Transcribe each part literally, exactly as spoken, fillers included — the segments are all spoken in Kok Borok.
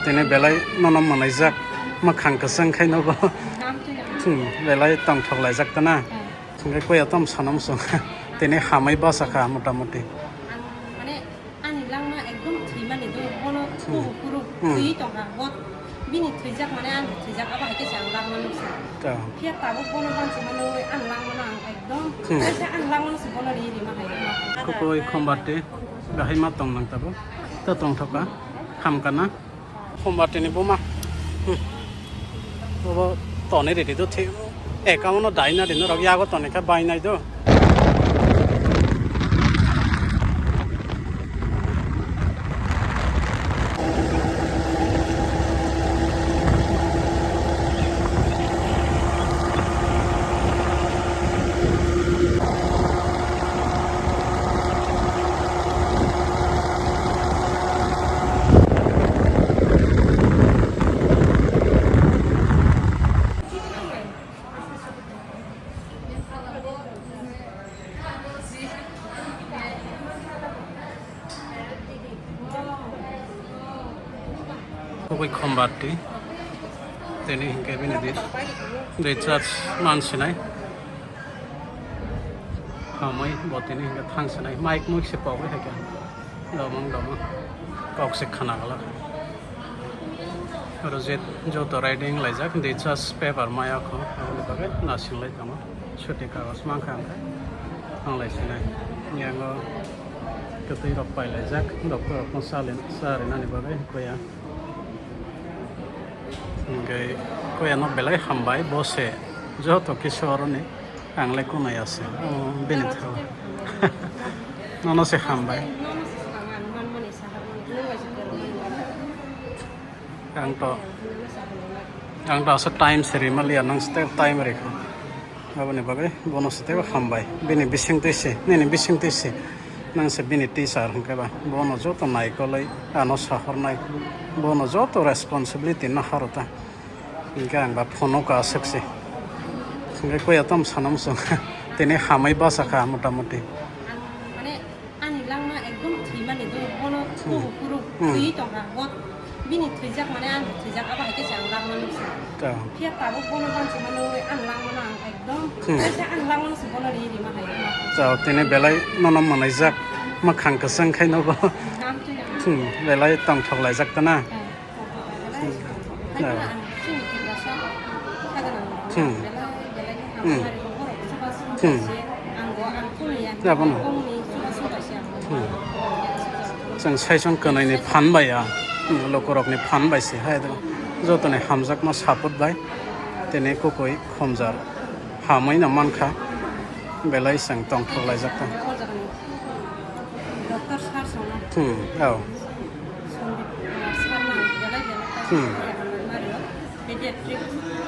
Tini belai nono mwnaijak, mwkhang kwchwng khai nogo. Hmm, belai tongthok laijak ta na. Hwnkhe koya tamo sana muchung. Tini hamai basa kha motamoti. Ang mane ani langma ekdom thwimani do, bono Hmm. kuru kuru Hmm. thwi tongkha. Bo bini thwijak mane ang thwijak abo hai khe se ang langma nuksa. Ta. Phiya tabuk bono bansi mano ang langma no ang ekdom Hmm. kaisa ang langma no se bono ri rima hai. Kukui Khombarti bahai ma tong nang tabuk. Ta tongthok kha. Hamkha na. Khombartini buma. Hmm. Obo toni ridi do thik. Account no daina di norok yago toni khe bainai do. Kukui Khombarti. Tini hinkhe bini di recharge man sinai. Hamai bo tini hinkhe thang sinai. Mic mui se pogwi hai khe. Domang domang. Kok se khana gala. Oro je joto riding laijak, di charge paper maya kho, aboni bagwi nasinglai tongo. Chuti kagos mankha ang khe, ang lai sinai. Yango kwtwi rok pai laijak, doctor rok no cha rinani bagwi koya. Hwnkhe koya no belai hambai, bo se joto kisa oroni. Ang le kunui ase. Oh, bini thao. Nono se hambai. Ang to, ang to asa time se rimaliya, nang step time rikha. Aboni bagwi bono se teibo hambai. Bini bising twi se, nini bising twi se. Nang se bini teacher hwnkhe ba. Bono joto naikolwi ano sahornai. Bono joto responsibility no harota. Hingke ang ba phone o kwswk se. Hingke koya tamo sana muchung. Tini hamai basa kha motamoti. Ang mane ani langma ekdom thwimani do, bono Hmm. kuru kuru Hmm. thwi tongkha. Bo bini thwijak mane ang thwijak abo hai khe se ang langma nuksa. Ta. Phiya tabuk bono bansi mano ang langma no ang ekdom Hmm. kaisa ang langma no se bono ri rima hai. Ta, tini belai nono mwnaijak, mwkhang kwchwng khai nogo. Ang twi ang. Hmm, belai tongthok laijak ta na. Hmm. Hmm. Hmm. Hmm. Abono. Hmm. Chwng saison kwnwi ni phan bai ya, hmm, lukurokni phan bai se hai do. Jotoni hamjakma support bai tini kukui khomjar hamwi no mankha, belai chwng tongthok laijak ta. Doctor sir songna. Hmm, oh. Songdip Kumar sir na belai belai ta Hmm. Pediatric,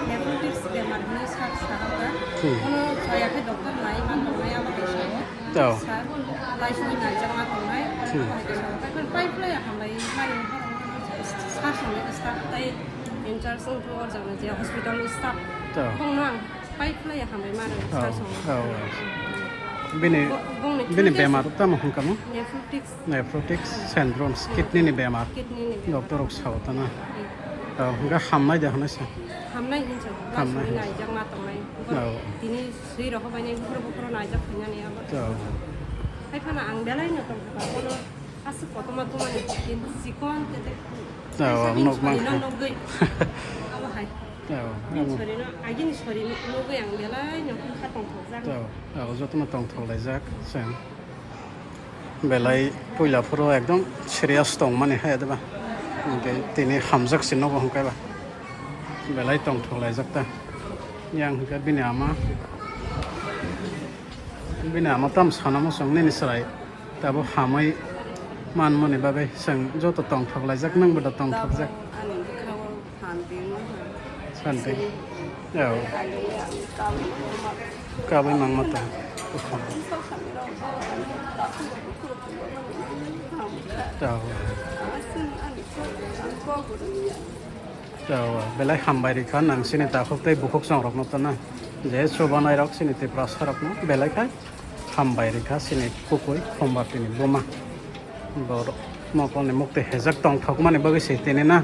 nephrotics bemar hwnwi sak saha kha. Hmm. Bono chaya khe doctor nai ma tongnai abo hai sao. Oh. Sir, laisui naijak ma tongnai Hmm. abo hai sao. Pai pai phlai hambai mani sir songni staff tai in charge wngkha o jaga je hospital ni staff. Oh. Bongno ang Pai khlai hambai mano Oh, sir song. Oh, oh. Bini, Bo-, bongni bini treatment bemar tamo hwnkha mo? Nephrotics. Nephrotics syndromes, kidney ni bemar. Kidney ni bemar. Doctor rok sao tana. Hmm. Oh, hwnkha hamnai de hwnwi sa. Hamnai hinsa. Hamnai Last hinsa. Nai jak ma tongnai. Oh. Tini sui rok bai nai bukhro bukhro nai jak khainani abo. Oh. Hai phano ang belai no tong kha bono aswk kotorma tongmani kin chikon tete. Oh, ang nok Bini mankha. Nogwi. Abo hai. Oh, Bini abo. Sorino, agini sorino nogwi ang belai no kha tongthokjak. Oh, oh, jotono tongthok laijak chwng. Belai puila phuru ekdom serious tongmani hai deba. Hwnkhe tini hamjak se nogo hwnkhe ba. Belai tongthok laijak ta. Yang hwnkhe bini ama. Bini ama tam sana muchung nini chwrai. Tabuk hamwi manmani bagwi chwng joto tongthok laijak, nwngbo da tongthokjak. Ani bwkhao phan twi wngkha. Phan twi. Sini. Yao. Ani ang kabwi mangma. Kabwi mangma tong. Yao. Aswk ani kok, ang kok rwngya. Belai hambai rikha nang chini takhuk tei bukhuk chongrokno tana. Je chubanairok chini Tiprasarokno belai khe hambai rikha chini kukui Khombartini buma. Borok mokolni mukti hejak tongthokmani bagwi se tini na.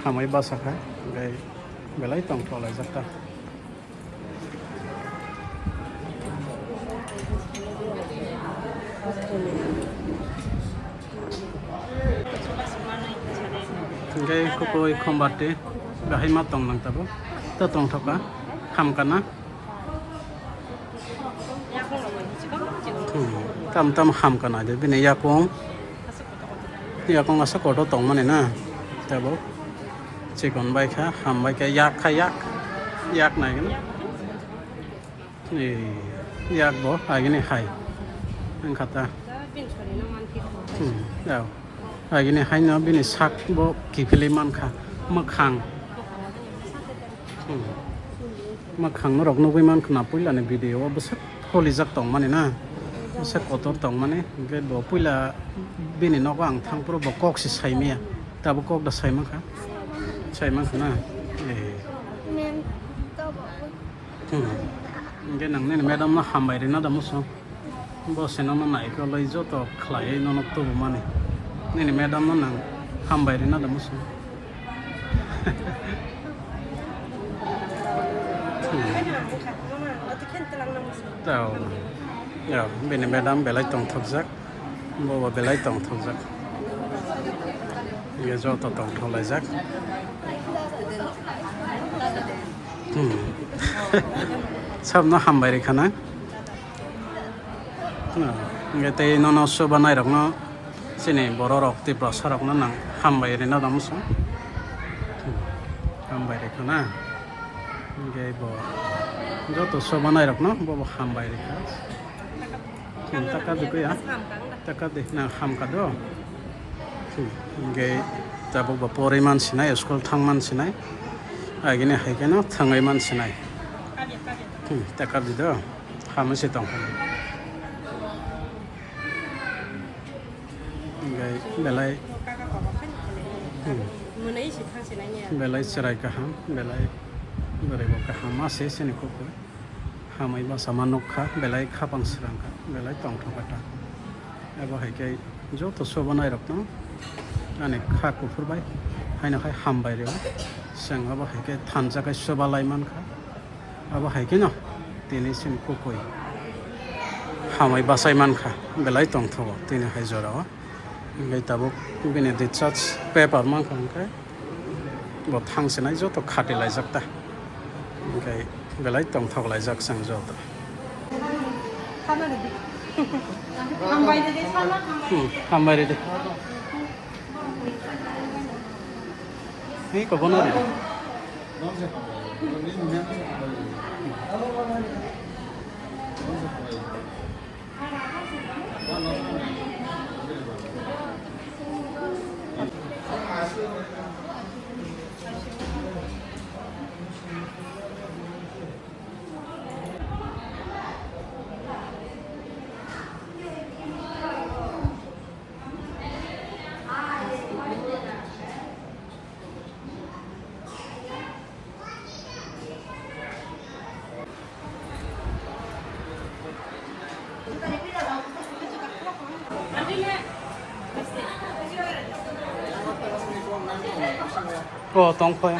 Hamwi bwsakha, hwnkhe belai tongthok laijak ta. Hwnkhe kukui khombar twi bahai ma tong nang tabuk. Ta tongthok kha, ham kana. Hmm, tam tam ham kana de bini yakung. Yakung asa kotor tongmani na. Tabuk chikon bai kha, ham bai kha, yak kha yak. Yak nai gana. Ee, yak bo agini hai. Wngkha ta. Hmm, yao. Agini haino bini sak bo kiphilwi mankha, mwkhang. Hmm. Mwkhang norok nugwi mankha na puilani video o bwswk holijak tongmani na, bwswk kotor tongmani, hwnkhe bo puila bini nogo ang thangphuru bo kok se saimaya, tabuk kok da saimankha, saimankha na. Eh. Hmm. Hwnkhe nang nini madam no hambai rina da muchung. Bo se nono naikolwi joto khlaiwi nono tubumani. Nini madam no nang hambai rina da muchung. Hmm. Tao. Ya, bini madam belai tongthokjak. Bo bo belai tongthokjak. Ye joto tongthok laijak. Hmm. Sabno hambai rikha na? No. Hwnkhe tei nono chubanai rokno chini borok rok Tiprasa rokno nang hambai rina da muchung. Hmm. Hambai rikha na? Hwnkhe bo joto chubanai rokno bo bo hambai rikha. Hmm, taka di kuya. Taka di, nang hamkha do. Hmm, hwnkhe tabuk bo porwi mansinai, school thang mansinai. Agini hai kheno thangwi mansinai. Hmm, taka di do. Hamwi se tongkha. Hwnkhe belai, hmm, belai chwrai kaham, belai bwrwi bo kaham ma se chini kukui. Hamwi bwsama nukha, belai khapang srangkha, belai tongthokgwi ta. Abo hai khe joto chubanai rokno ani kha kuphur bai haino hai hambai rw. Chwng abo hai khe thansa khe chubalai mankha. Abo hai kheno tini chini kukui hamwi bwsai mankha, belai tongthogo tini hai jorao. Hwnkhe tabuk bini discharge paper mankha hwnkhe. Bo thang sinai joto khati laijak ta. Hwnkhe belai tongthok laijak chwng joto. Hmm, hambai ridi. Hei, kobono ridi. O tongphai.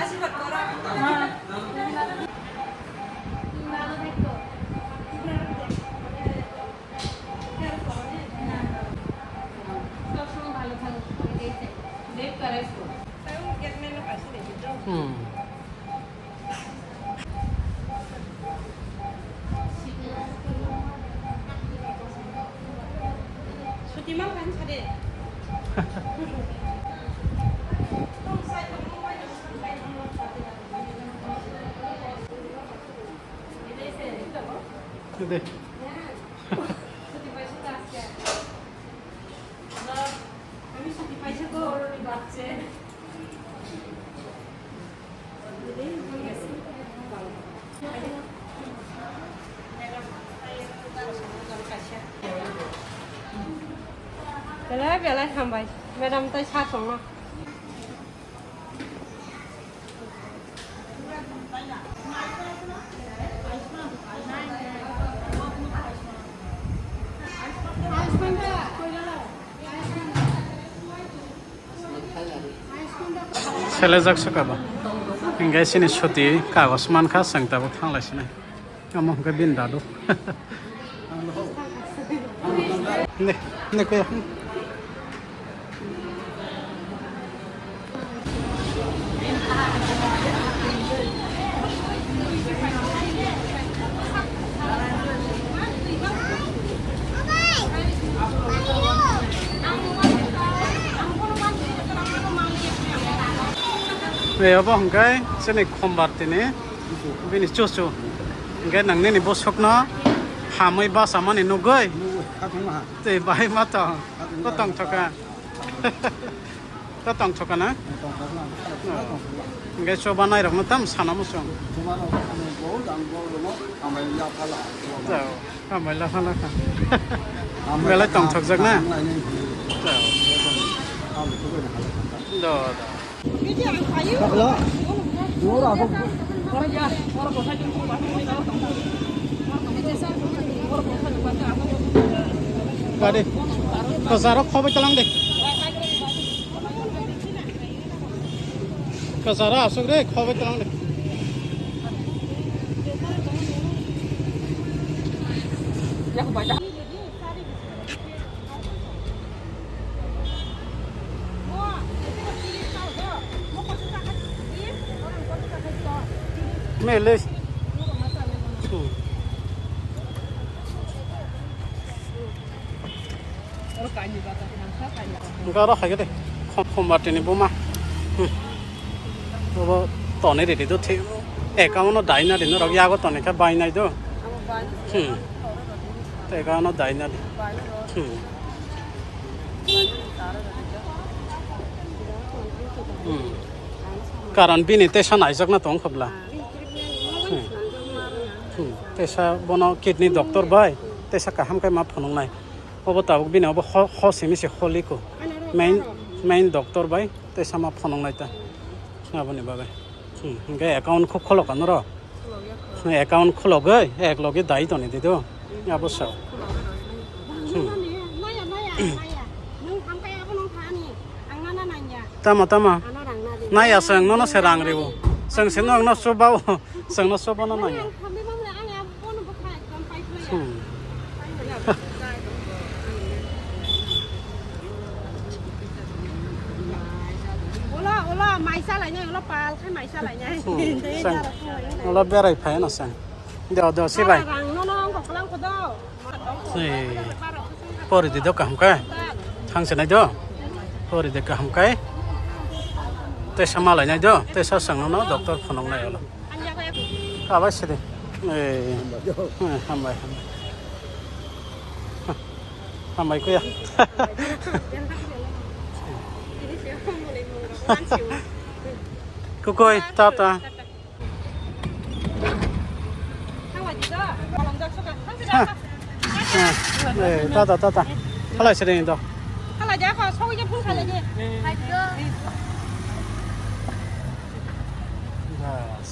Hmm. Dede. Belai belai hambai, madam tai sa tongno. Selejak saka ba. Hingke sini suti kagos mankha, chwng tabuk thanglai sinai. Omo hwnkhe bini dadu. Ne, ne kaya. Ei, obo hwnkhe chini khombar tini bini chuchu. Hwnkhe nang nini bwswkno hamwi bachamani nugwi tei bahai ma tong, bo tongthoka. Bo tongthoka na? Hwnkhe choba nairokno tamo sana muchung. Hambai la phala kha. Belai tongthokjak na? Do, do. Gari. Kwcharo khobai talang de. Kwcharo aswk de, khobai talang de. Mele. Hmm. Hwnkhe oro hai khe de, khom-, khombar tini buma. Hmm. Obo tonwi ridi do thik. Account no daina di norok yago toni khe bainai do. Hmm. Account no daina di. Hmm. Hmm. Karon bini tesa naijakna tong khobla. Hmm. Hmm. Tesa bono kidney doctor bai tesa kaham khe ma phunuknai. Obo tabuk bini obo ho, ho simi se holiko. Main, main doctor bai tesa ma phunuknai ta. Aboni bagwi. Hmm, hwnkhe account kho khulok anw ro. Account khulogwi ek loge dai toni di do. Abo sao. Hmm. Tamo, tamo. Nai ya, chwng nono se rang riwo. Chwng se nokno chubao. Chwngno chubano nai ya. Hmm. Ola, ola, mai salainai, ola pal khai mai salainai. Hmm. Chwng. Ola berai phai no chwng. Do, do, sibai. Rang nono wng kok lang kodo. Ei, pori di do kaham kai. Thang se nai do. Pori di kaham kai. Tesa malai nai do. Tesa chwng nono doctor phunuk nai olo. Kabai se di. Ei. Eh, hambai, hambai. Hambai kuya. Kukoi, tata. Ha. Eh, tata, tata. Halai se di do. Bas.